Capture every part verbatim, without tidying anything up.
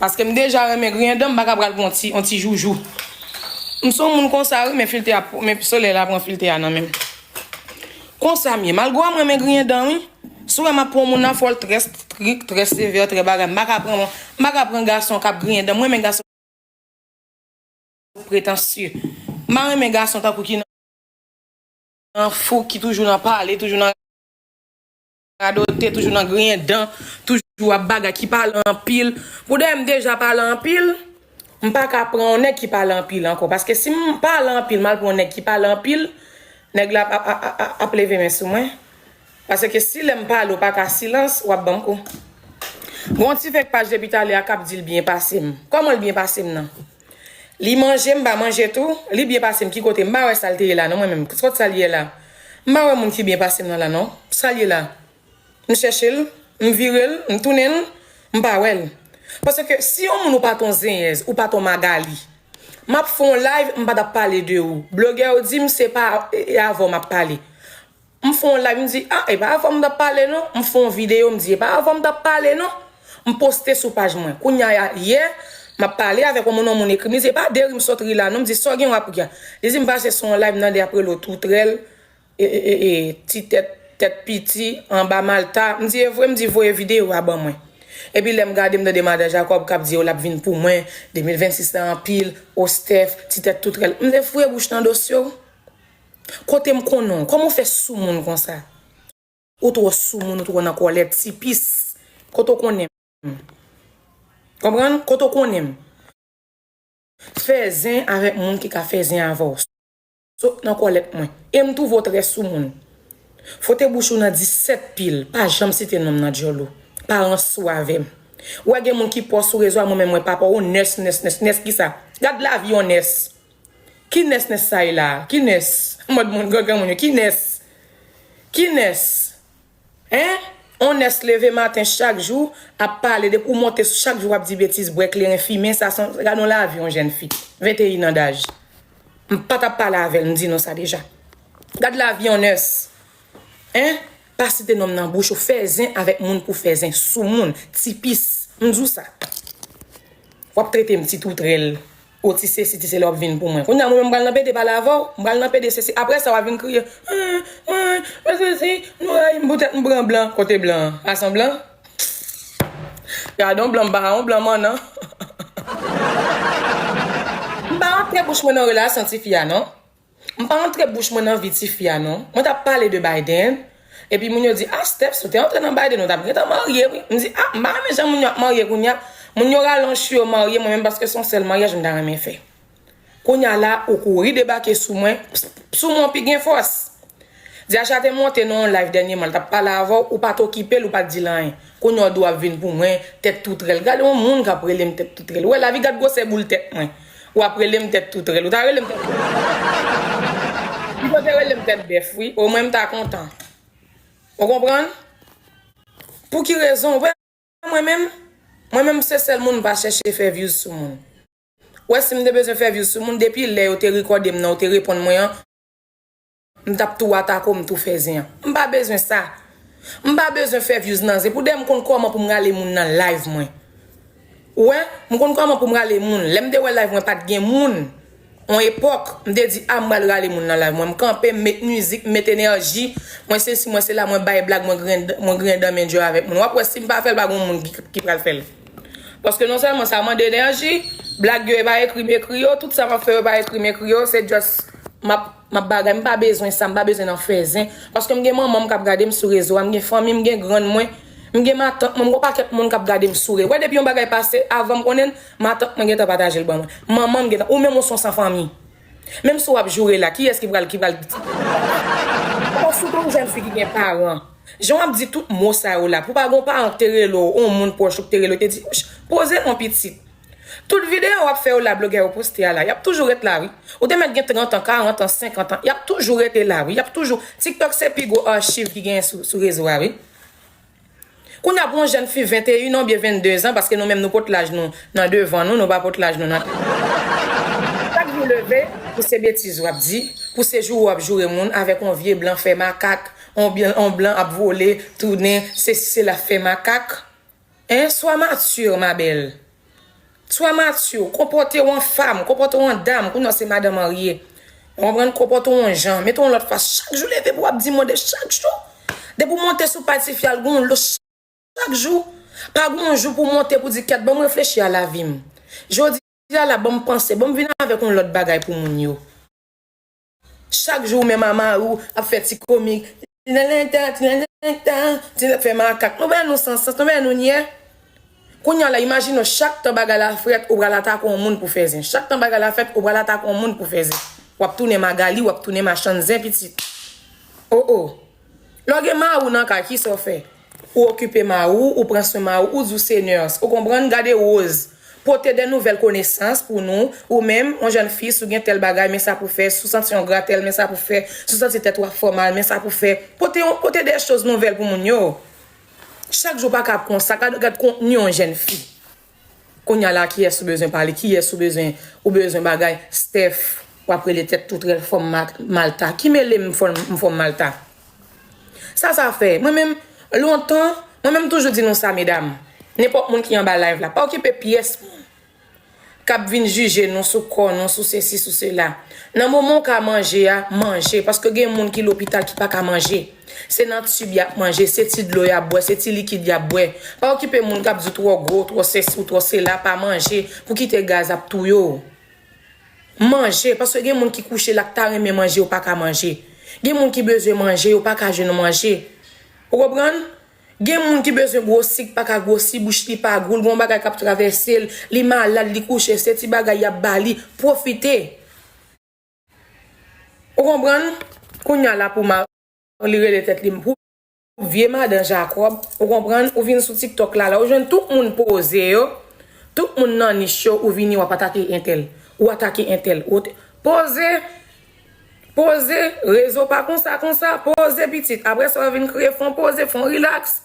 Paske m deja renmen griyen dan, m pa ka pral pran yon ti, yon ti joujou. M se yon moun konsa wi, men filtè a, men solèy la pran filtè a nan men m. Konsa m ye. Malgre m renmen griyen dan wi. Si w wè m ap pran yon moun nan fò l trè strik, trè sevè, trè bagay. M pa ka pran, m pa ka pran gason k ap griyen dan. M renmen gason pretansye. M pa renmen gason tankou ki nan, nan fou, ki toujou nan pale, toujou nan radote, toujou nan griyen dan, toujou ap bagay, ki pale anpil. Pou dèyè m deja pale anpil, m pa ka pran yon nèg ki pale anpil ankò. Paske si m pale anpil, m al pran yon nèg ki pale anpil, nèg la ap, ap, ap, ap, ap leve men sou mwen. Paske si lè m pale, ou pa ka silans, w ap ban m kou. Gon ti fèk paj depi talè a k ap di l byen pase m. Kòman l byen pase m nan? Li manje, m pa manje tou. Li byen pase m ki kote? M pa wè sa l te ye la, non, mwen menm. Kot sa l ye la? M pa wè moun ki byen pase m nan la, non. Sa l ye la? M chèche l, m vire l, m tounen l, m pa wè l. Paske si yon moun ou pa t on zenyèz, ou pa t on Magali, m ap fè on live, m pa t ap pale de ou. Blogè yo di m se pa, e, e avè w m ap pale. M fè on live, m di, ah, e pa avè w m t ap pale non. M fè on videyo, m di, e pa avè w m t ap pale non. M poste sou paj mwen. Kounye a, yè, m ap pale avèk yon moun, yon moun ekri m, li di, e pa de ri m sot ri la non. M di, sa w gen w ap ri a? Li di m pase sou yon live, m tande y ap rele w toutrèl, e, e, e, e, ti tèt, tèt piti, anba malta. M di, e vre? M di, voye videyo a ban mwen. Epi lè m gade, m tande Madan Jakòb k ap di, o, l ap vin pou mwen, de mil vennsis la anpil, o Steph, ti tèt toutrèl. M te foure bouch nan dosye w. Kote m konnen w? Kòman w fè soumoun konsa? Ou twò soumoun, ou twò nan kòlèt, ti pis. Kote w konnen m? Konprann? Kote w konnen m? Fè zen avèk moun ki ka fè zen avè w. Sot nan kòlèt mwen. E m twouve w trè soumoun. Fwote bouch ou nan disèt pye l, pa janm site non m nan djòl ou. Pa ransou avè m. Ou wè gen moun ki pòs sou rezo a, mwen menm mwen pa pòs, ou nès, nès, nès, nès kisa? Gad lavi yon nès. Ki nès nès sa ye la? Ki nès? Mòd moun, gran granmoun yo, ki nès? Ki nès? Hein? On nès leve maten chak jou, ap pale, depi w monte chak jou w ap di betiz, bwè kleren, fimen, sa se, gad on lavi on jèn fi, venteyen an daj. M pa t ap pale avè l, m di nou sa deja. Gad lavi on nès. Hein? Pa site non m nan bouch ou, fè zen avèk moun pou fè zen, soumoun, ti pis. M di w sa. W ap trete m ti toutrèl. O ti sesi, ti sela, w ap vin pou mwen. Kounye a, mwen menm, m pral nan pede pale avè w. M pral nan pede sesi. Apre sa, w a vin kriye. Mwen, mwen, mwen sesi, nou rayi m poutèt m pran blan. Kote blan an? A se on blan? Gade on blan, m pa on blan mannan. M pa antre bouch mwen nan relasyon tifi a, non. M pa antre bouch mwen nan vi tifi a non. Mwen t ap pale de Biden, epi moun yo di, ah, Steph, si w te antre nan Biden, ou t ap gentan marye, wi. M di, ah, m pa renmen jan moun yo ap marye kounye a. Moun yo rale on chou yo marye, mwen menm, paske se on sèl maryaj m ta renmen fè. Kounye a la, ou kouri debake sou mwen, sou mwen pi gen fòs. Diacha te monte nan yon live dènyèman, l t ap pale avè w, ou pa t okipe l, ou pa t di l anyen. Kounye a w di w ap vin pou mwen, tèt toutrèl. Gade yon moun k ap rele m tèt toutrèl. Ou wè lavi, gad gwosè boul tèt mwen. W ap rele m tèt toutrèl. Ou ta rele m tèt toutrèl. Ou te rele m tèt bèf, wi. Omwen m ta kontan. Ou konprann? Pou ki rezon? Ou wè mwen menm? Mwen menm se sèl moun m pa chèche fè views sou moun. Ou wè si m te bezwen fè views sou moun, depi lè yo te rekòde m nan, yo te reponn mwen an, m t ap tou atake w, m tou fè zen an. M pa bezwen sa. M pa bezwen fè views nan zen. Pou dèyè m konn kòman pou m rale moun nan live mwen. Ou wè, m konn kòman pou m rale moun. Lè m te wè live mwen pa t gen moun, on epòk, m te di, a, m pral rale moun nan live mwen. M kanpe, m met mizik, m met enèji, mwen sesi, mwen sela, mwen bay blag, mwen griyen, mwen griyen dan men djòl avèk moun. W ap wè si m pa fè l, pa gen moun ki, ki pral fè l. Paske non sèlman sa mande enèji, blag yo e pa ekri m ekri yo, tout sa m ap fè yo pa ekri m ekri yo, se just m ap, m ap bagay, m pa bezwen sa, m pa bezwen nan fè zen. Paske m gen manman m k ap gade m sou rezo a, m gen fanmi m, gen grann mwen, m gen matant mwen, m gen yon pakèt moun k ap gade m sou re. Wè depi yon bagay pase, avan m konnen l, matant mwen gentan pataje l ban mwen. Manman m gentan, ou menm ou se yon san fanmi. Menm si w ap joure la, kiyès ki pral, ki pral. Paske w se yon jèn fi ki gen paran. Jan w ap di tout mo sa yo la, pou pa gon paran ki te rele w, yon moun pwòch ou ki te rele w, te di, "Ouch, poze l yon pitit." Tout videyo w ap fè yo la, blogè yo poste a la, y ap toujou ret la, wi. Ou te mèt gen trant an, karant an, senkant an, y ap toujou rete la, wi. Y ap toujou, TikTok se pi gwo achiv ki genyen sou, sou rezo a, wi. Kounye a pou yon jèn fi venteyen an oubyen vennde zan, paske nou menm nou pot laj nou nan devan nou, nou pa pot laj nou nan. Chak jou leve, pou se betiz w ap di, pou se joure w ap joure moun avèk yon vye blan fè makak, yon blan, yon blan ap vole, tounen, sesi sela, fè makak. Hein, sois mature, ma belle. Swa mati, konpòte w an fanm, konpòte w an dam, kounye a se madanm marye. Ou konprann, konpòte w an jan, mete w yon lòt fas. Chak jou leve pou w ap di mande, chak jou. Depi w monte sou paj tifi a, l gon yon lo chak jou. Pa gon yon jou pou w monte pou di, kèt, ban m reflechi a lavi m. Jodi a la, ban m panse, ban m vin avèk yon lòt bagay pou moun yo. Chak jou ou menm a mari w ap fè ti komik. Ti nan lentan, ti nan lentan, ti nan fè makak. Nou wè nou san sans, nou wè nou nyè. Kounye a la, imajine w, chak tan bagay la fèt, ou pral atake yon moun pou fè zen. Chak tan bagay la fèt, ou pral atake yon moun pou fè zen. W ap tounen Magali, w ap tounen machann zen pitit. O o. Lè w gen mari w nan kay, kisa w fè? Ou okipe mari w, ou pran swen mari w, ou di w se nurse. Ou konprann? Gade Rose. Pote de nouvèl konesans pou nou. Ou menm, yon jèn fi, si w gen tèl bagay, men sa pou fè. Si w santi yon gratèl, men sa pou fè. Si w santi tèt ou ap fè w mal, men sa pou fè. Pote yon, pote de choz nouvèl pou moun yo. Chak jou pa ka ap konsa. Gad, gad kontni yon jèn fi. Kounye a la, kiyès ou bezwen pale? Kiyès ou bezwen, ou bezwen bagay? Steph, w ap rele tèt toutrèl fòm ma-, Malta. Ki mele m fòm, m fòm Malta? Sa, sa fè. Mwen menm, lontan, mwen menm toujou di nou sa, medam. Nenpòt moun ki anba live la, pa okipe pyès moun k ap vin jije nou sou kò nou, sou sesi, sou sela. Nan moman w ka manje a, manje. Paske gen moun ki lopital ki pa ka manje. Se nan tib y ap manje, se ti dlo y ap bwè, se ti likid y ap bwè. Pa okipe moun k ap di w twò gwo, twò sesi, twò sela, pa manje, pou kite gaz ap touye w. Manje, paske gen moun ki kouche la k ta renmen manje, yo pa ka manje. Gen moun ki bezwen manje, yo pa ka jwenn manje. Ou konprann? Gen moun ki bezwen gwosi, k pa ka gwosi, bouch li pa gou, l gen yon bagay k ap travèse l, li malad, li kouche, se ti bagay y ap ba li, pwofite. Ou konprann? Kounye a la pou ma-, li rele tèt li, pou vye madan Jakòb, ou konprann? Ou vin sou TikTok la, la, ou jwenn tout moun poze yo, tout moun nan nich yo, ou vini, w ap atake entèl, ou atake entèl, ou te-, poze, poze, rezo pa konsa, konsa, poze pitit. Apre sa, w vin kriye, fon poze, fon rilaks.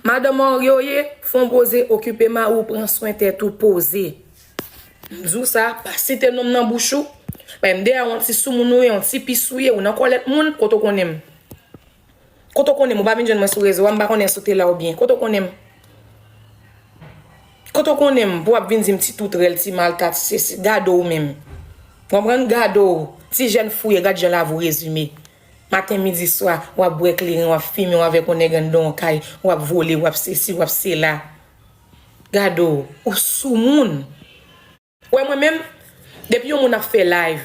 Madanm marye w ye, fon poze, okipe mari w, pran swen tèt ou, poze. M di w sa, pa site non m nan bouch ou. Paske m deyò yon ti soumoun ou ye, yon ti pis ou ye, ou nan kòlèt moun, kote w konnen m? Kote w konnen m? Ou pa vin jwenn mwen sou rezo a, m pa konnen si w te la oubyen. Kote w konnen m? Kote w konnen m pou w ap vin di m ti toutrèl, ti malta, ti sesi, gade w menm. Konprann? Gade w. Ti jèn fou ye, gad jan lavi w rezime. Maten, midi, swa, w ap bwè kleren, w ap fimen, w avèk yon nèg anndan yon kay, w ap vole, w ap sesi, w ap sela. Gade w, ou soumoun. Ou wè mwen menm, depi yon moun ap fè live,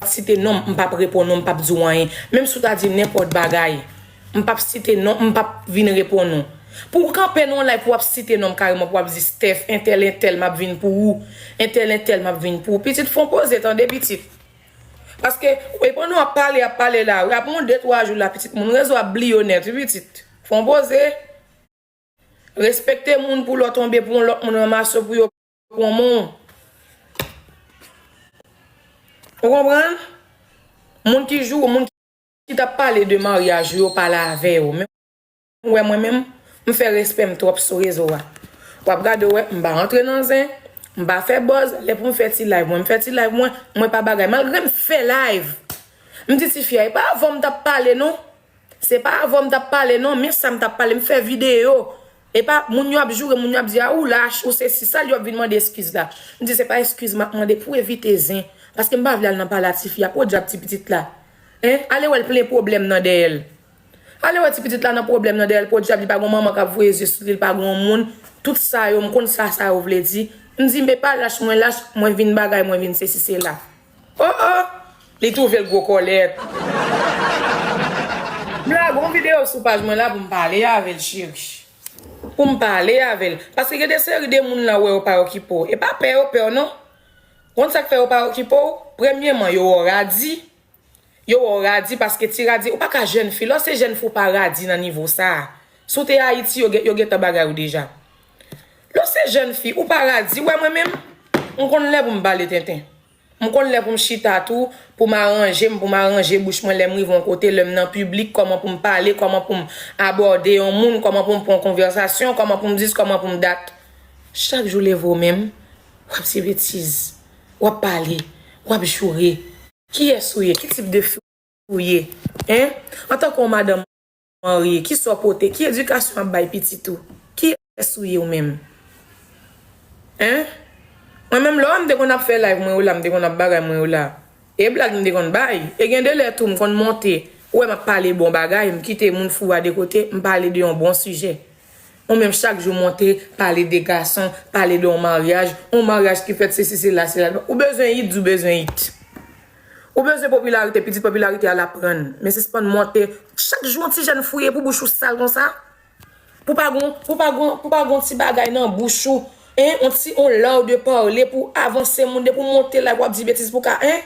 site non m, m p ap reponn ou, m p ap di w anyen. Menm si w ta di m nenpòt bagay, m p ap site non, m p ap vin reponn ou. Pou w kanpe nan yon live pou w ap site non m kareman, pou w ap di Steph, entèl, entèl, m ap vin pou ou. Entèl, entèl, m ap vin pou ou. Pitit, fon poze, tande, pitit. Paske, e pandan w ap pale, ap pale la, wi, apre yon de, twa jou la, pitit, moun rezo ap bliye w nèt, wi, pitit. Fon poze. Respekte moun pou lè w tonbe pou yon lòt moun ranmase w pou yo pran men w. Ou konprann? Moun ki joure, moun ki t ap pale de maryaj ou yo pale avè w. Men ou wè mwen menm, m fè respè m twòp sou rezo a. W ap gade w wè, m pa rantre nan zen, m pa fè buzz, lè pou m fè ti live mwen, m fè ti live mwen, mwen pa bagay. Malgre m fè live, m di tifi a, e pa avè w m t ap pale non. Se pa avè w m t ap pale non, men sa m t ap pale, m fè videyo. E pa, moun yo ap joure, moun yo ap di, a, ou lach, ou sesi, sa l yo ap vin mande eskiz la. M di, se pa eskiz m ap mande, pou evite zen. Paske m pa vle al nan pale a tifi a, podyab ti pitit la. Hein? Ale wè l plen pwoblèm nan dèyè l. Ale wè ti pitit la nan pwoblèm nan dèyè l, podyab li pa gon manman k ap voye zye sou li, li pa gon moun. Tout sa yo, m konn sa sa yo vle di. M di, men pa lach, mwen lach, mwen vin bagay, mwen vin sesi, sela. Oh, oh! Li twouve l gwo kòlèt. M lage yon videyo sou paj mwen la pou m pale avè l, cheri. Pou m pale avè l. Paske gen de seri de moun la wè yo pa okipe w. E pa pè yo pè w non. Konn sa k fè yo pa okipe w? Premyeman, yo wè w radi. Yo wè w radi paske ti radi, ou pa ka jèn fi. Lè w se jèn fi, ou pa radi nan nivo sa a. Si w te Ayiti, yo gen, yo gentan bagay ou deja. Lè w se jèn fi, ou pa radi. Ou wè mwen menm, m konn lè pou m pale tenten. M konn lè pou m chita tou, pou m aranje m, pou m aranje bouch mwen lè m rive yon kote, lè m nan piblik, kòman pou m pale, kòman pou m abòde yon moun, kòman pou m pran yon konvèsasyon, kòman pou m dis, kòman pou m dat. Chak jou leve w menm, w ap di betiz, w ap pale, w ap joure. Kiyès ou ye? Ki tip de fi ou ye? Hein? Antanke yon madanm marye, kisa w pote? Ki edikasyon w ap bay pitit ou? Ki kiyès ou ye ou menm? Hein? Mwen menm lè m te konn ap fè live mwen yo la, m te konn ap bagay mwen yo la. E blag m te konn bay. E gen de lè tou m konn monte. Ou wè m ap pale bon bagay, m kite moun fou a de kote, m pale de yon bon sijè. Ou menm chak jou monte, pale de gason, pale de yon maryaj, yon maryaj ki fèt, sesi, sela, sela. Ou bezwen it, di w bezwen it. Ou bezwen popilarite, pitit popilarite a l ap pran. Men sispann monte. Chak jou yon ti jèn fouye pou bouch ou sal konsa. Pou pa gon, pou pa gon, pou pa gon ti bagay nan bouch ou. Hein? On ti, on law de pale pou avanse moun, depi w monte la, w ap di betiz pou ka, hein?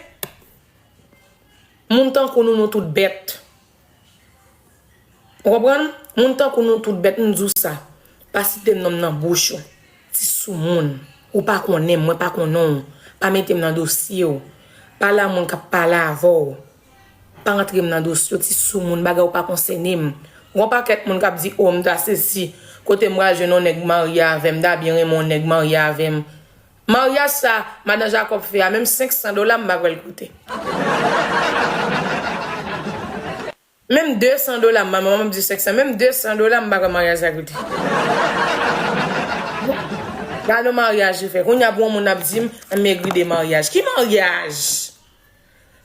Moun tankou nou, nou tout bèt. Ou konprann? Moun tankou nou tout bèt, m di w sa. Pa site m non m nan bouch ou. Ti soumoun. Ou pa konnen m, mwen pa konnen w. Pa mete m nan dosye w. Pa la moun k ap pale avè w. Pa antre m nan dosye w, ti soumoun, bagay ou pa konsène m. Gon pakèt moun k ap di, o, m ta sesi, kote m pral jwenn yon nèg marye avè m, m ta byen renmen yon nèg marye avè m. Maryaj sa, madan Jacob fè a, menm senk san dola m pa kwè l koute. Menm de san dola, m, manman m di senk san, menm de san dola m pa kwè maryaj sa koute. Gade yon maryaj li fè. Kounye a pou yon moun ap di m, m egri de maryaj. Ki maryaj?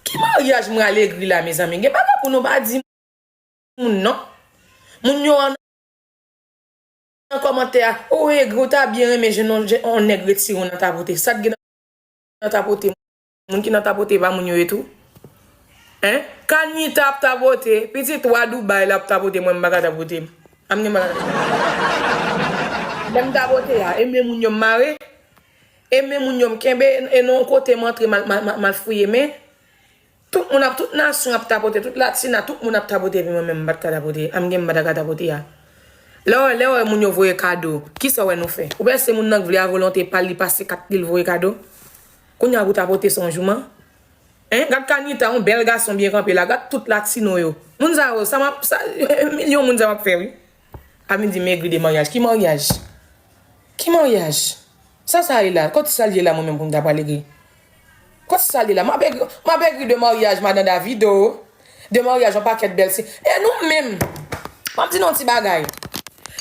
Ki maryaj m pral egri la, mezanmi? Gen bagay pou nou pa di moun non. Moun yo an, an kòmantè a, o egri, ou ta byen renmen jwenn yon, yon nèg retire w nan tapote. Sa t gen nan tapote? Moun ki nan tapote pa moun yo ye tou? Hein? Kanita ap tapote, pitit wa Dubai la ap tapote, mwen m pa ka tapote. A m gen bagay. Lè m tapote a, e men moun yo m mare, e men moun yo m kenbe, e nan yon kote m antre m al, m al, m al, m al fouye men. Tout moun ap, tout nasyon ap tapote, tout latina, tout moun ap tapote, epi mwen menm m pa t ka tapote. A m gen m pa ta ka tapote a. Lè w wè, lè w wè moun yo voye kado, kisa w wè nou fè? Ou panse moun nan k vle a volonte pa l, li pase kat li, l voye kado? Kounye a pou tapote se yon jouman? Hein? Gad Kanita, yon bèl gason byen kanpe la. Gad tout latino yo. Moun sa yo, sa m ap, sa, milyon moun sa m ap fè, wi. A vin di m egri de maryaj. Ki maryaj? Ki maryaj? Sa sa ye la? Kot sa l ye la mwen menm pou m ta pral egri? Kot sa l ye la? M ap egri, m ap egri de maryaj madan Davido. De maryaj yon pakèt bèl se. E nou menm, m ap di nou yon ti bagay.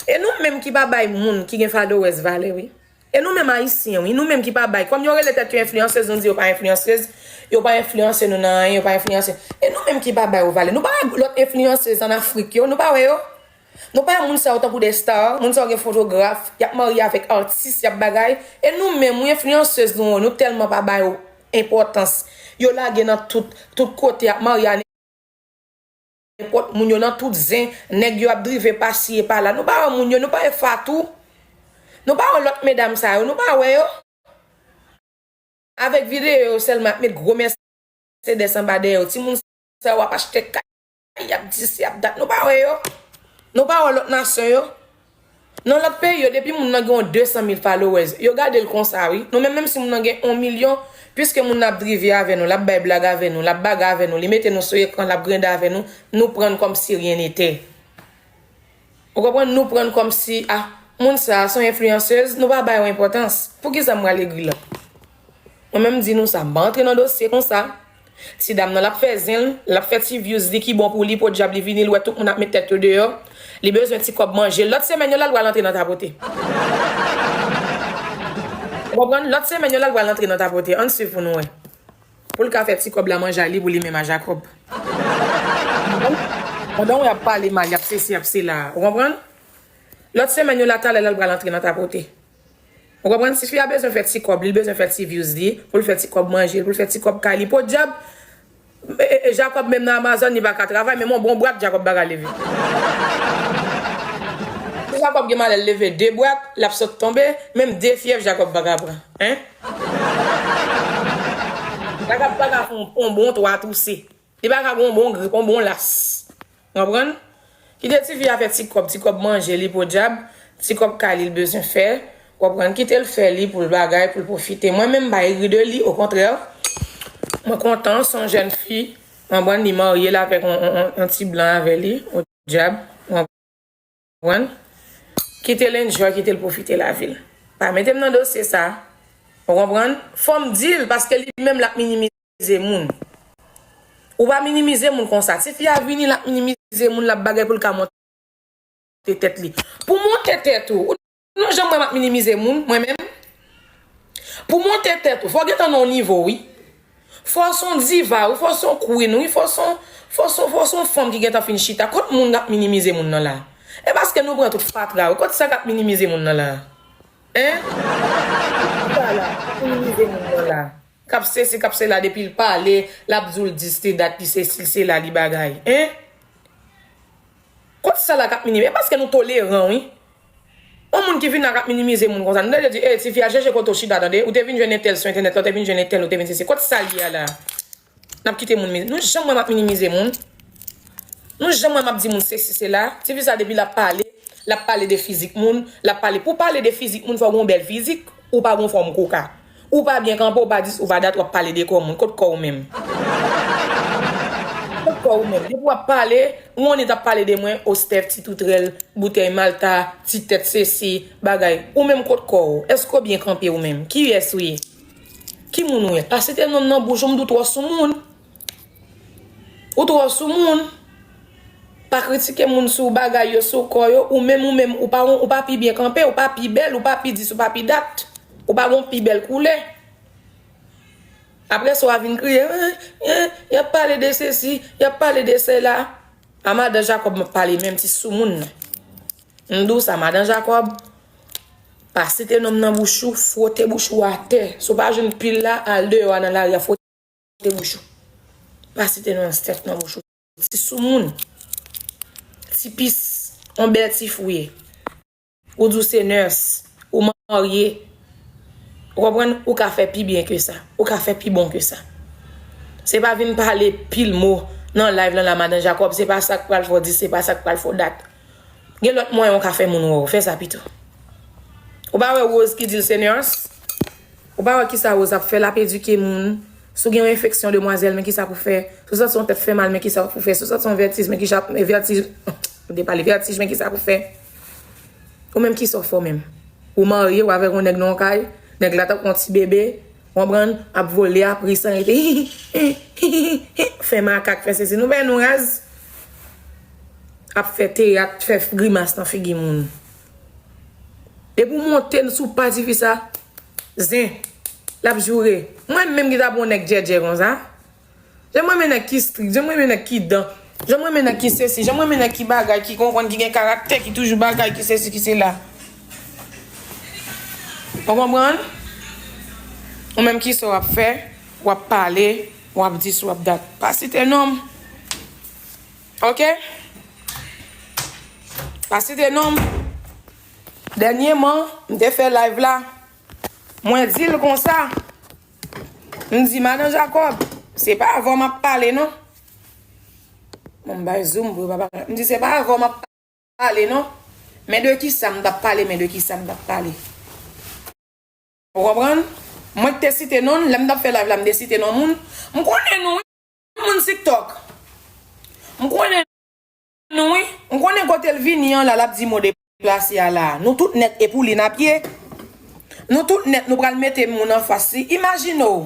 E nou menm ki pa bay moun ki gen followers valè, wi. E nou menm ayisyen, wi, nou menm ki pa bay. Kòm yo rele tèt yo enfliyansez, nou di yo pa enfliyansez, yo pa enfliyanse nou nan anyen, yo pa enfliyanse. E nou menm ki pa bay yo valè. Nou pa wè lòt enfliyansez an Afrik yo, nou pa wè yo? Nou pa wè moun sa yo tankou de star, moun sa yo gen fotograf, y ap marye avèk atis, y ap bagay. E nou menm, wi, enfliyansez nou yo, nou tèlman pa bay yo enpòtans. Yo lage nan tout, tout kote, ap marye a nenpòt moun yo nan tout zen, nèg yo ap drive pa si e pa la. Nou pa wè moun yo, nou pa wè Fatou. Nou pa wè lòt medam sa yo, nou pa wè yo. Avèk videyo yo sèlman ap met gwo Mercedes anba dèyè yo. Timoun sa yo ap achte kay, y ap di si, y ap dat. Nou pa wè yo. Nou pa wè lòt nasyon yo. Nan lòt peyi yo, depi moun nan gen yon de san mil followers, yo gade l konsa, wi. Nou menm, menm si moun nan gen yon milyon, piske moun nan ap drive avè nou, l ap bay blag avè nou, l ap bagay avè nou, li mete nou sou ekran, l ap grende avè nou, nou pran l kòmsi ryen nete. Ou konprann? Nou pran l kòmsi, ah, moun sa a se yon enfliyansez, nou pa bay yo enpòtans. Poukisa m pral egri la? Mwen menm m di nou sa, m pa antre nan dosye konsa. Ti dam nan l ap fè zen l, l ap fè ti views li ki bon pou li, podyab li vini, l wè tout moun ap met tèt yo deyò. Li bezwen ti kòb manje l. Lòt semèn yo la, l pral antre nan tapote. Ou konprann? Lòt semèn yo la, l pral antre nan tapote. Ann swiv pou nou wè. Pou l ka fè ti kòb la manje a li pou li menm a Jacob. Pandan w ap pale mal, y ap sesi, y ap sela. Ou konprann? Lòt semèn yo la, talè la, l pral antre nan tapote. Ou konprann? Tifi a bezwen fè ti kòb li, l bezwen fè ti views li, pou l fè ti kòb manje l, pou l fè ti kòb kay li. Podyab, e, e, e, Jacob menm nan Amazon, li pa ka travay, menm yon bon bwat, Jacob pa ka leve. Si Jacob gen malè, l leve de bwat, l ap sot tonbe, menm de fyèv, Jacob pa ka pran. Hein? Jacob pa ka fè yon, yon bon twa touse. Li pa ka gen yon bon grip, yon bon las. Konprann? Kite tifi a fè ti kòb, ti kòb manje li podyab, ti kòb kay li l bezwen fè. Konprann? Kite l fè li pou l bagay, pou l pwofite. Mwen menm m pa egri de li, okontrè. Mwen kontan, se yon jèn fi. Konprann? Li marye, l avèk yon, yon, yon, yon ti blan avè li, podyab. Konprann? Kite l enjoy, kite l pwofite lavi l. Pa mete m nan dosye sa. Ou konprann? Fò m di l, paske li menm l ap minimize moun. Ou pa minimize moun konsa. Tifi a vini, l ap minimize moun, l ap bagay pou l ka monte tèt li. Pou monte tèt ou, ou Non, jan mwen m ap minimize moun, mwen menm. Pou monte tèt ou, fò w gentan nan yon nivo, wi. Fò w se yon diva, wi, fò w se yon queen, wi, fò w se yon, fò w se yon, fò w se yon fanm ki gentan fin chita. Kot moun k ap minimize moun nan la? E paske nou pran tout fatra, wi. Kot sa k ap minimize moun nan la? Hein? Sa la, minimize moun nan la. K ap sesi, k ap sela, depi l pale, l ap di w l dis, li dat, li sesi, l sela, li bagay. Hein? Kot sa la k ap minimize? E paske nou toleran, wi. Yon moun ki vin la k ap minimize moun konsa, nou te di, "Ey, tifi a, chèche kote w chita, tande. Ou te vin jwenn entèl sou entènèt la, ou te vin jwenn entèl, ou te vin sesi." Kot sa l ye a la? N ap kite moun mini-, nou janm wè m ap minimize moun. Nou janm wè m ap di moun sesi, sela. Tifi sa depi l ap pale, l ap pale de fizik moun, l ap pale. Pou pale de fizik moun, fò w gen yon bèl fizik, ou pa gen yon fòm koka. Ou pa byen kanpe, ou pa dis, ou pa dat, w ap pale de kò moun. Kot kò w menm? Kot kò w menm? Depi w ap pale, ou annik ap pale de mwen, o Steph, ti toutrèl, boutèy Malta, ti tèt sesi, bagay. Ou menm kot kò w? Èske w byen kanpe ou menm? Kiyès ou ye? Ki moun ou ye? Pa site non m nan bouch ou, m di w twò soumoun. Ou twò soumoun. Pa kritike moun sou bagay yo, sou kò yo. Ou menm, ou menm, ou pa, ou pa pi byen kanpe, ou pa pi bèl, ou pa pi dis, ou pa pi dat. Ou pa gon pi bèl koulè. Apre sa, w a vin kriye, "Eh, eh, y ap pale de sesi, y ap pale de sela." A madan Jakòb m ap pale, menm ti soumoun nan. M di w sa, madan Jakòb, pa site non m nan bouch ou, fwote bouch ou atè. Si w pa jwenn pil la, al deyò a nan lari a, fwote bouch ou. Pa site non Steph nan bouch ou. Ti soumoun. Ti pis. On bèl ti fou ye. Ou di w se nurse. Ou marye. Ou konprann? Ou ka fè pi byen ke sa. Ou ka fè pi bon ke sa. Se pa vin pale pil mo nan live lan la, madan Jakòb. Se pa sa k pral fè w di, se pa sa k pral fè w dat. Gen lòt mwayen ou ka fè moun wè w. Fè sa pito. Ou pa wè Rose ki di l se nurse? Ou pa wè kisa Rose ap fè? L ap edike moun. Si w gen yon enfeksyon, demwazèl, men kisa pou fè. Si w santi yon tèt fè mal, men kisa pou fè. Si w santi yon vètij, men kisa, vètij, m te pale vètij, men kisa pou fè. Ou menm kisa w fè w menm? Ou marye, w avèk yon nèg nan yon kay, nèg la tankou yon ti bebe, w konprann, ap vole, ap ri san rete, fè makak, fè sesi. Nou wè nou raz. Ap fè teyat, fè grimas nan figi moun. Depi w monte sou pa tifi sa, zen, l ap joure. Mwen menm ki ta pran yon nèg djèdjè konsa. Jan m renmen nèg ki strik, jan m renmen nèg ki dan, jan m renmen nèg ki sesi, jan m renmen nèg ki bagay, ki konprann, ki gen karaktè, ki toujou bagay, ki sesi, ki sela. Ou konprann? Ou menm kisa w ap fè, w ap pale, w ap dis, w ap dat. Pa site non m. Ok? Pa site non m. Dènyèman, m te fè live la. Mwen di l konsa. M di, "Madan Jakòb, se pa avè w m ap pale non." Bon, m bay zoom pou yo pa pale. M di, "Se pa avè w m ap pale non. Men de kisa m t ap pale, men de kisa m t ap pale." Ou konprann? Mwen k te site non l, lè m t ap fè live la, m te site non moun. M konnen nou, wi, moun TikTok. M konnen nou, wi. M konnen kote l vini an la, l ap di mo deplase a la. Nou tout nèt, e pou li n ap ye. Nou tout nèt, nou pral mete moun anfas li. Imajine w,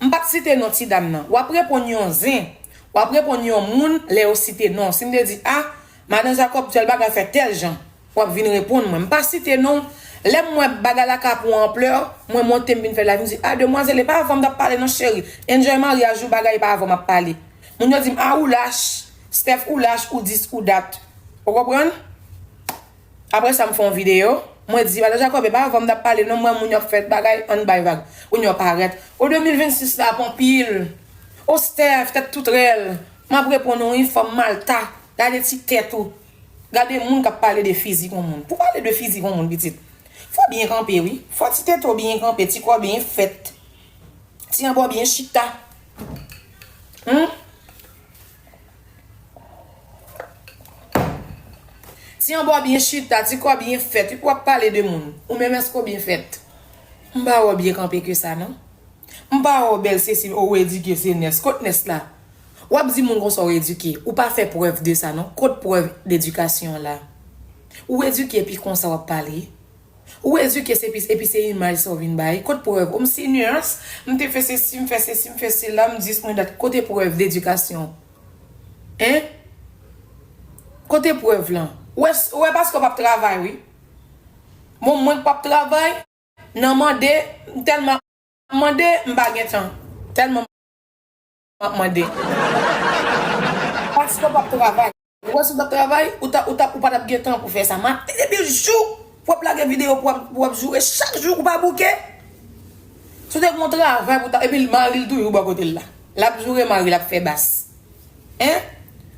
m p ap site non ti dam nan. W ap reponn yon zen. W ap reponn yon moun lè yo site non. Si m te di, a, madan Jakòb, tèl bagay fè tèl jan. W ap vin reponn mwen. M pa site non. Lè m wè bagay la ka pran anplè, mwen monte m vin fè live, m di, "A, demwazèl, e pa avè w m t ap pale non, cheri. Enjoy maryaj ou, bagay e pa avè w m ap pale." Moun yo di m, "A, ou lach. Steph, ou lach, ou dis, ou dat." Ou konprann? Apre sa, m fè yon videyo. Mwen di, "Madan Jakòb, e pa avè w m t ap pale non, m wè moun yo ap fè bagay, ann bay vag." Moun yo parèt. O de mil vennsis la ap anpil. O Steph, tèt toutrèl. M ap reponn ou, wi, fanm Malta. Gade ti tèt ou. Gade moun k ap pale de fizik yon moun. Pou pale de fizik yon moun, pitit, fò w byen kanpe, wi. Fò ti tete w byen kanpe, ti kò w byen fèt. Ti anba w byen chita. Hum? Ti anba w byen chita, ti kò w byen fèt. Wi, pou w ap pale de moun. Ou menm, èske w byen fèt? M pa wè w byen kanpe ke sa, non. M pa wè w bèl, sesi, ou edike, se nès. Kot nès la? W ap di moun konsa w edike. Ou pa fè prèv de sa, non. Kot prèv dedikasyon an la? Ou edike, epi konsa w ap pale? Ou edike, se pi, epi se imaj sa w vin bay? Kot prèv? O, m si nès, m te fè sesi, m fè sesi, m fè sela, m dis, mwen dat. Kote prèv dedikasyon? Hein? Kote prèv lan? Ou wè, ou wè paske w p ap travay, wi. Bon, mwen k p ap travay, nan mande, m tèlman ap mande, m pa gen tan. Tèlman m ap mande. Paske w p ap travay. Ou wè si w t ap travay, ou ta, ou ta, ou pa t ap gen tan pou fè sa. Maten depi jou, w ap lage videyo, pou w ap, pou w ap joure chak jou, ou pa bouke. Si w te gen yon travay pou ta, epi mari l toujou bò kote l la. L ap joure mari l, ap fè bas. Hein?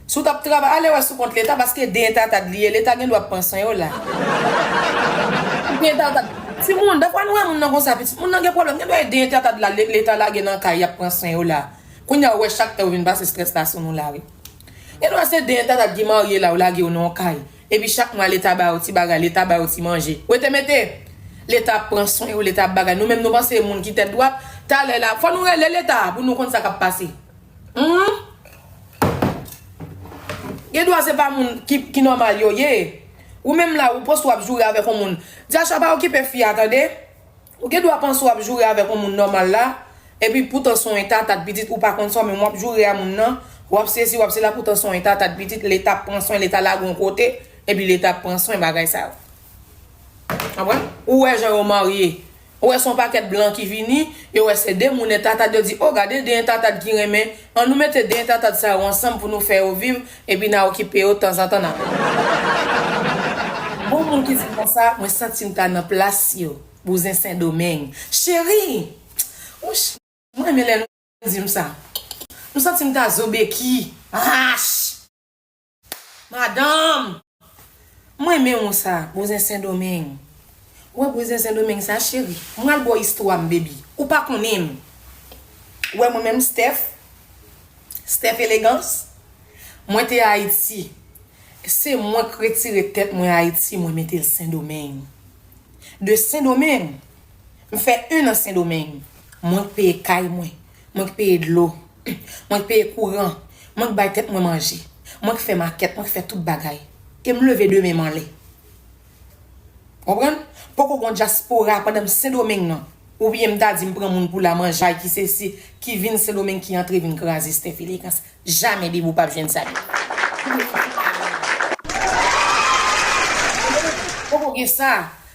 Si w t ap travay, ale wè sou kont Leta, paske de entantad li ye, Leta gen dwa ap pran swen yo la. De entantad. Timoun, dèfwa nou wè moun nan konsa, pitit moun nan gen pwoblèm, gen dwa e de entantad la, Le-, Leta lage nan kay, y ap pran swen yo la. Kounye a, ou wè chak tan yo vin pase estrès la sou nou la, wi. Gen dwa se de entantad ki marye la, ou lage yo nan yon kay. Epi chak mwa, Leta ba yo ti bagay, Leta ba yo ti manje. Rete mete! Leta ap pran swen yo, Leta ap bagay. Nou menm, nou panse moun ki tèt dwat, talè la, fò nou rele Leta pou nou konn sa k ap pase. Hum? Gen dwa se pa moun ki, ki nòmal yo ye. Ou menm la, ou panse w ap joure avèk yon moun. Dyacha pa okipe fi a, tande. Ou gen dwa panse w ap joure avèk yon moun nòmal la, epi poutan se yon entantad pitit, ou pa konn sa, men w ap joure a moun nan, w ap sesi, w ap sela, poutan se yon entantad pitit, Leta ap pran swen, Leta lage yon kote, epi Leta ap pran swen bagay sa yo. Konprann? Ou wè jan yo marye. Ou wè se yon pakèt blan ki vini, yo wè se de moun entantad, yo di, "O, gade de entantad ki renmen, an nou mete de entantad sa yo ansanm pou nou fè yo viv, epi n a okipe yo tanzantan n a." Bon moun ki di konsa, mwen santi m ta nan plas yo. Bouzen Sendomeng. Cheri! Wouch! Mwen renmen lè nou di m sa. M santi m ta zo Beki. Ach! Madanm! Mwen renmen w sa, Bouzen Sendomeng. Ou wè Bouzen Sendomeng sa, cheri? Mwen al ba w istwa m, baby. Ou pa konnen m. Ou wè mwen menm, Steph? Steph Elegans? Mwen te Ayiti. Se mwen k retire tèt mwen Ayiti, mwen mete l Sendomeng. De Sendomeng, m fè en an Sendomeng. Mwen k peye kay mwen, mwen k peye dlo, mwen k peye kouran, mwen k bay tèt mwen manje, mwen k fè makèt, mwen k fè tout bagay. E m leve de men m anlè. Konprann? Poko gon dyaspora pandan m Sendomeng nan. Oubyen m ta di m pran moun pou lamanjay ki sesi, ki vin Sendomeng, ki antre vin kraze Steph Elegans. Jamè de bou p ap jwenn sa. Poko gen sa.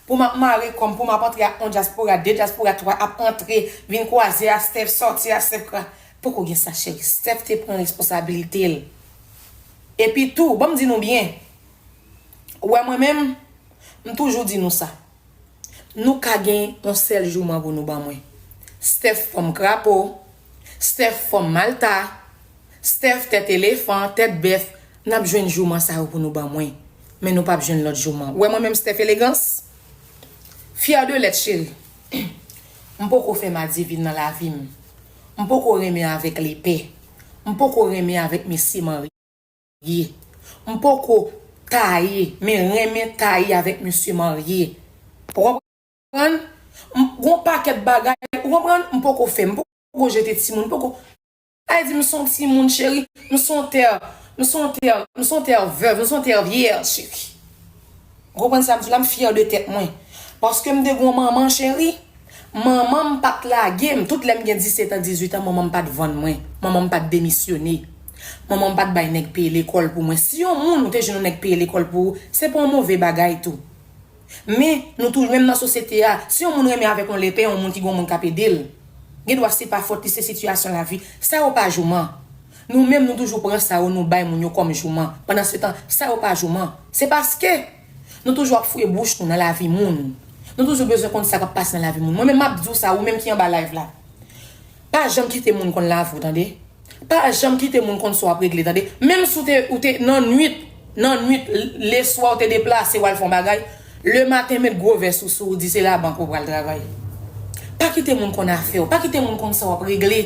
Pou m ap mare kò m, pou m ap antre ak yon dyaspora, de dyaspora, twa ap antre, vin kwaze a Steph, sòti a Steph, kwa. Poko gen sa, cheri. Steph te pran responsabilite l. Epi tou, ban m di nou byen. Ou wè mwen menm, m toujou di nou sa. Nou ka gen yon sèl jouman pou nou ban mwen. Steph fòm krapo, Steph fòm malta, Steph tèt elefan, tèt bèf, n ap jwenn jouman sa yo pou nou ban mwen. Men nou p ap jwenn lòt jouman. Ou wè mwen menm Steph Elegans? Fière de l'être, cheri. M poko fè madivin nan lavi m. M poko renmen avèk lepè. M poko renmen avèk mesye marye. M poko taye, men renmen taye avèk mesye marye. Ou konprann? M gon pakèt bagay, ou konprann? M poko fè, m poko jete timoun, m poko. Sa vle di m se yon timoun, cheri, m se yon tè, m se yon tè, m se yon tè vèv, m se yon tè vyèj, cheri. Ou konprann sa m di w la, m fyè de tèt mwen. Paske m te gon manman, cheri. Manman m pa t lage m. Tout lè m gen disèt an, dizuit an, manman m pa t vann mwen. Manman m pa t demisyone. Manman m pa t bay nèg peye lekòl pou mwen. Si yon moun ou te jwenn yon nèg peye lekòl pou ou, se pa yon move bagay tou. Men, nou toujou, menm nan sosyete a, si yon moun renmen avèk yon lepè, yon moun ki gen yon moun k ap ede l, gen dwa se pa fòt li, se sitiyasyon lavi. Sa yo pa jouman. Nou menm, nou toujou pran sa yo, nou bay moun yo kòm jouman. Pandansetan, sa yo pa jouman. Se paske nou toujou ap fouye bouch nou nan lavi moun. Nou toujou bezwen konn sa k ap pase nan lavi moun. Mwen menm, m ap di w sa, ou menm ki anba live la. Pa janm kite moun konn lavi w, tande. Pa janm kite moun konn sa w ap regle, tande. Menm si w te, ou te nan nwit, nan nwit, leswa w te deplase, w al fè yon bagay, lematen met gwo vès ou sou, ou di se labank ou pral travay. Pa kite moun konn afè w, pa kite moun konn sa w ap regle.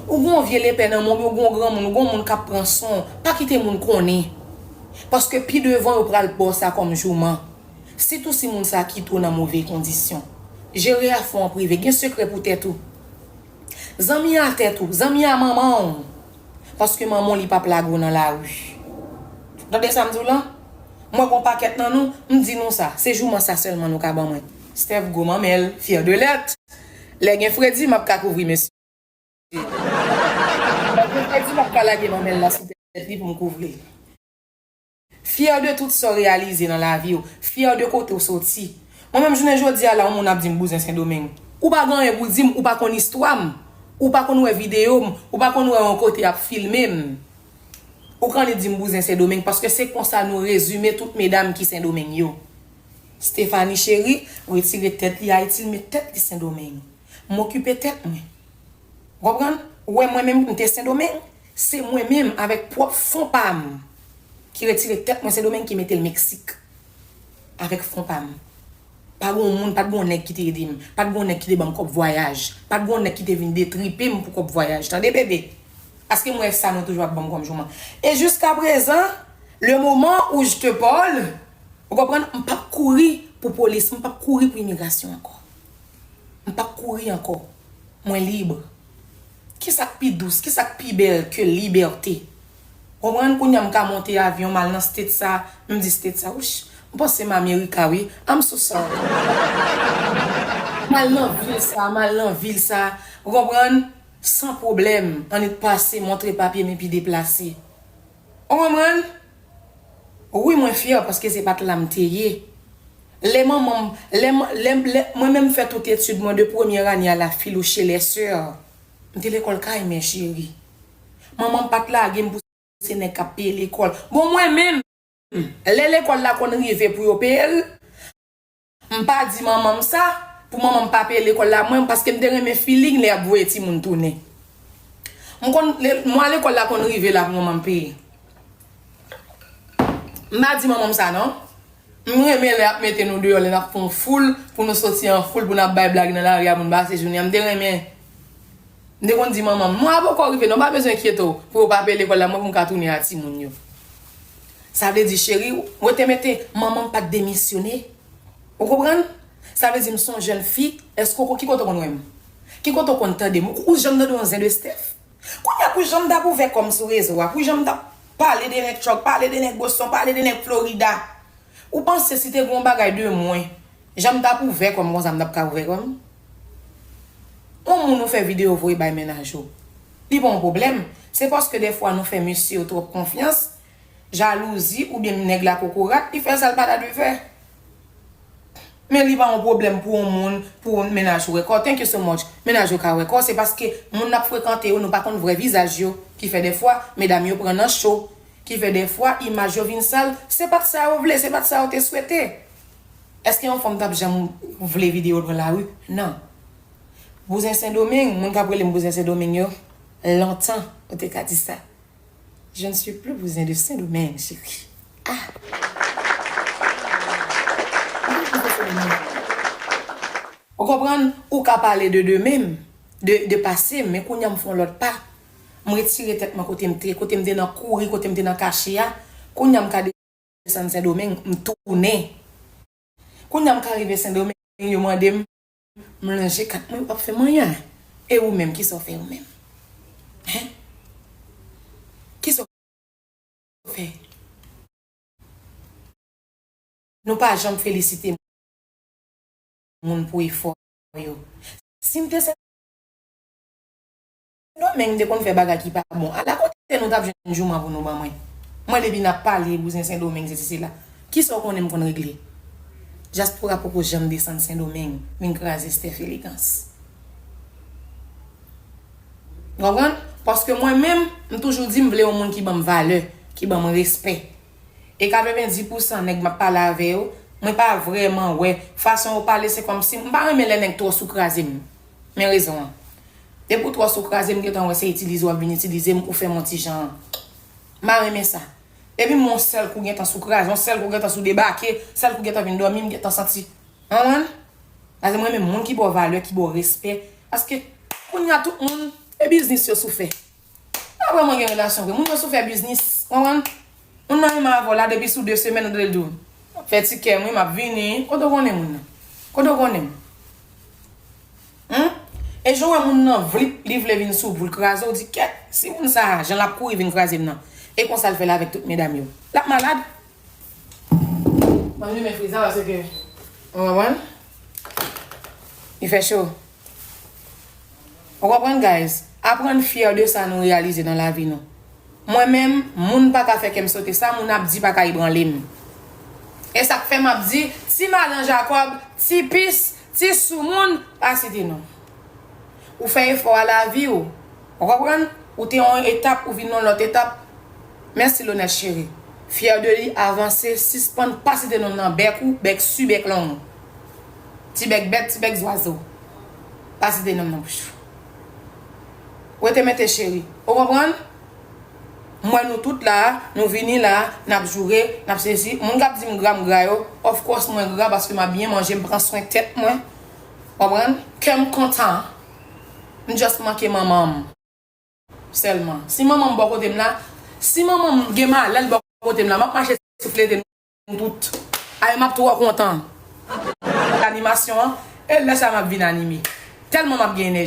Ou gon vye lepè nan men w, ou gon granmoun, ou gon moun k ap pran swen w, pa kite moun konnen. Paske pi devan yo pral ba w sa kòm jouman. Sitou si moun sa kite w nan move kondisyon. Jere afè w an prive, gen sekrè pou tèt ou. Zanmi a tèt ou, zanmi a manman w. Paske manman w li p ap lage w nan lari. Tande sa m di w lan? Mwen gon pakèt nan nou, m di nou sa, se jouman sa sèlman nou ka ban mwen. Steph gwo manmèl, fyè de lèt. Lè gen fredi, m ap ka kouvri mesye. Lè gen fredi, m ap ka lage manmèl la sou tèt li pou m kouvri l. Fyè de tout sa w reyalize nan lavi w. Fyè de kote w soti. Mwen menm jounen jodi a la, yon moun ap di m bouzen Sendomeng. Ou pa gen anyen pou di m, ou pa konn istwa m, ou pa konn wè videyo m, ou pa konn wè yon kote y ap filme m. Ou ka annik di m bouzen Sendomeng, paske se konsa nou rezime tout medam ki Sendomeng yo. Stephanie cheri, retire tèt li Ayiti, l met tèt li Sendomeng. M okipe tèt mwen. Ou konprann? Ou wè mwen menm m te Sendomeng, se mwen menm avèk pwòp fon pa m ki retire tèt mwen Sendomeng ki mete l Meksik avèk fon pa m. Pa t gon moun, pa t gon nèg ki te ede m, pa t gon nèg ki te ban m kòb vwayaj, pa t gon nèg ki te vin detripe m pou kòb vwayaj. Tande bebe? Paske m wè sa nou toujou ap ban m kòm jouman. E jiska prezan, le moman où je te parle, ou konprann, m p ap kouri pou polis, m p ap kouri pou imigrasyon ankò. M p ap kouri ankò. Mwen lib. Kisa k pi dous, kisa k pi bèl ke libète? Konprann, kounye a m ka monte avyon, m al nan state sa, m di state sa, wouch, m panse m Amerika wi. I'm so sorry. M al nan vil sa, m al nan vil sa. Ou konprann? San pwoblèm, annik pase, montre papye m epi deplase. Ou konprann? Wi, mwen fyè paske se pa t la m te ye. Lè manman m, lè, lè, lè, mwen menm fè tout etid mwen de premyè ane a la fil ou chez les sœurs. M te lekòl kay mè cheri. Manman m pa t lage m pou se nèg k ap peye lekòl. Bon, mwen menm, lè lekòl la konn rive pou yo peye l, m pa di manman m sa, pou manman m pa peye lekòl la mwen, paske m te renmen feeling lè y ap voye timoun tounen. M konn, lè, mwa lekòl la konn rive la pou manman m peye. M pa di manman m sa non. M renmen lè y ap mete nou deyò, lè n ap fè yon foul, pou nou soti an foul, pou n ap bay blag nan lari a, pou n pase jounen an. M te renmen. M te konn di manman m, mwa a poko rive non, pa bezwen enkyete w, pou yo pa peye lekòl la, mwen pou m ka tounen a timoun yo. Sa vle di, cheri, mwen te mete, manman m pa t demisyone. Ou konprann? Sa vle di, m se yon jèn fi, èske w, ki kote w konn wè m? Ki kote w konn tande m? Ou janm tande yon zen de Steph? Kounye a, pou jan m t ap ouvè kò m sou rezo a, pou jan m t ap pale de nèg Truck, pale de nèg Boston, pale de nèg Florida, ou panse si te gen yon bagay de mwen, jan m t ap ouvè kò m konsa, m t ap ka ouvè kò m? Yon moun ou fè videyo voye bay mennaj ou, li pa yon pwoblèm. Se paske dèfwa nou fè mesye yo twòp konfyans, jalouzi oubyen nèg la kokorat, li fè sa l pa ta dwe fè. Men li pa yon pwoblèm pou yon moun, pou yon mennaj wè kò. Thank you so much. Mennaj yo ka wè kò, se paske moun n ap frekante yo, nou pa konn vrè vizaj yo, ki fè dèfwa, medam yo pran nan cho, ki fè dèfwa, imaj yo vin sal. Se pa t sa yo vle, se pa t sa yo te swete. Èske yon fanm t ap janm vle videyo l pran lari? Non. Bouzen Sendomeng, moun k ap rele m bouzen Sendomeng yo, lontan, ou te ka di sa. Je ne suis plus bouzen de Saint-Domingue, chérie. Ah! Ou konprann? Ou ka pale de demen m, de, de pase m, men kounye a m fè yon lòt pa. M retire tèt mwen kote m te, kote m te nan kouri, kote m te nan kache a. Kounye a m ka desann Sendomeng, m tounen. Kounye a m ka rive Sendomeng, yo mande m, m lonje kat mwen, yo p ap fè m anyen. E ou menm, kisa w fè ou menm? Hen? Kisa w fè? Nou pa janm felisite moun pou efò yo. Si m te Sendomeng, m te konn fè bagay ki pa bon. Ala kote nou t ap jwenn jouman pou nou ban mwen. Mwen depi n ap pale bouzen Sendomeng, sesi sela. Kisa w konnen m konn regle? Dyaspora poko janm desann Sendomeng, vin kraze Steph Elegans. Konprann? Paske mwen menm, m toujou di m vle yon moun ki ban m valè, ki ban m respè. E katrevenndis pousan nèg m ap pale avè yo, mwen pa vrèman wè fason yo pale, se kòmsi m pa renmen lè nèg twò sou kraze m. Men rezon an. Depi w twò sou kraze m, m gentan wè se itilize w ap vin itilize m, ou fè m yon ti jan. M pa renmen sa. Depi m wè yon sèl kou gentan sou kraze, yon sèl kou gentan sou debake, sèl kou gentan vin dòmi, m gentan santi. Konprann? Paske mwen renmen moun ki ba w valè, ki ba w respè. Paske kounye a tout moun, e biznis yo sou fè. Pa vrèman gen relasyon vre. Moun yo sou fè biznis, konprann? Moun nan renmen avè w la depi sou de semèn, ou tande l di w, fè ti kè m wi, m ap vini. Kote w konnen moun nan? Kote w konnen m? Humm? E jan w wè moun nan vlip, li vle vin sou ou pou l kraze w, di kèt, si moun sa a, jan l ap kouri vin kraze m nan, e konsa l fè l avèk tout medam yo. L ap malad. Mwen limen friz la paske, ou konprann? Li fè cho. Ou konprann, guys? Aprann fyè de sa nou reyalize nan lavi nou. Mwen menm, moun pa ka fè kè m sote, sa moun ap di pa ka ebranle m. E sa k fè m ap di, ti madan Jakòb, ti pis, ti soumoun, pa site non. Ou fè efò a lavi w. Ou konprann? Ou te yon etap, ou vin yon lòt etap. Mèsi Lonèt cheri. Fyè de li, avanse, sispann pa site non nan bèk ou, bèk su, bèk long. Ti bèk bèt, ti bèk zwazo. Pa site non nan bouch ou. Rete mete cheri. Ou konprann? M wè nou tout la, nou vini la, n ap joure, n ap sezi. Moun k ap di m gra, m gra yo, of course mwen gra paske m ap byen manje, m pran swen tèt mwen. Konprann? Kè m kontan. M just manke manman m. Sèlman. Si manman m bò kote m la, si manman m gen malè l bò kote m la, m ap mache souflete nou tout. Ay, m ap twò kontan. Animasyon an, e lè sa m ap vin anime. Tèlman m ap gen enèji.